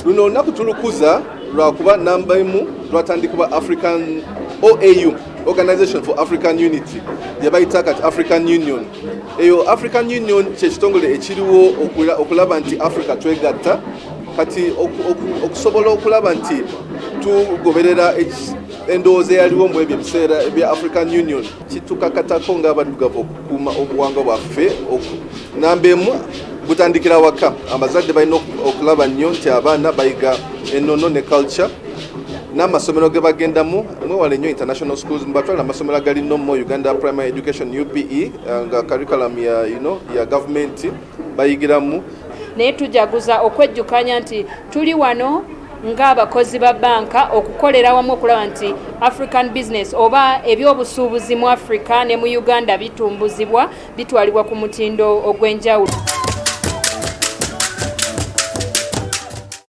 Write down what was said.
Luno olunaku tulukuza lwakuba namba emu lwatandikibwa African OAU, Organization for African Unity, gye bayita kati African Union. Eyo African Union kyekitongole ekiriwo okulaba nti Africa twegatta. Kati okusobola okulaba nti tugoberera endowooza eyaliwo mu ebyo ebiseera ebya African Union, kitukakatako ng'abaddugavu okukuuma obuwangwa bwaffe. Namba emu, butandikira waka. Abazadde balina okulaba nnyo nti abaana bayiga ennono ne culture n'amasomero ge bagendamu. Mwewale nnyo international schools, mubatwale amasomero agali normal, Uganda Primary Education, UPE, nga curriculum ya gavumenti bayigiramu. Naye tujaguza okwejjukanya nti tuli wano ng'abakozi ba banka okukolera wamu okulaba nti African business oba ebyobusuubuzi mu Africa ne mu Uganda bitumbuzibwa, bitwalibwa ku mutindo ogw'enjawulo.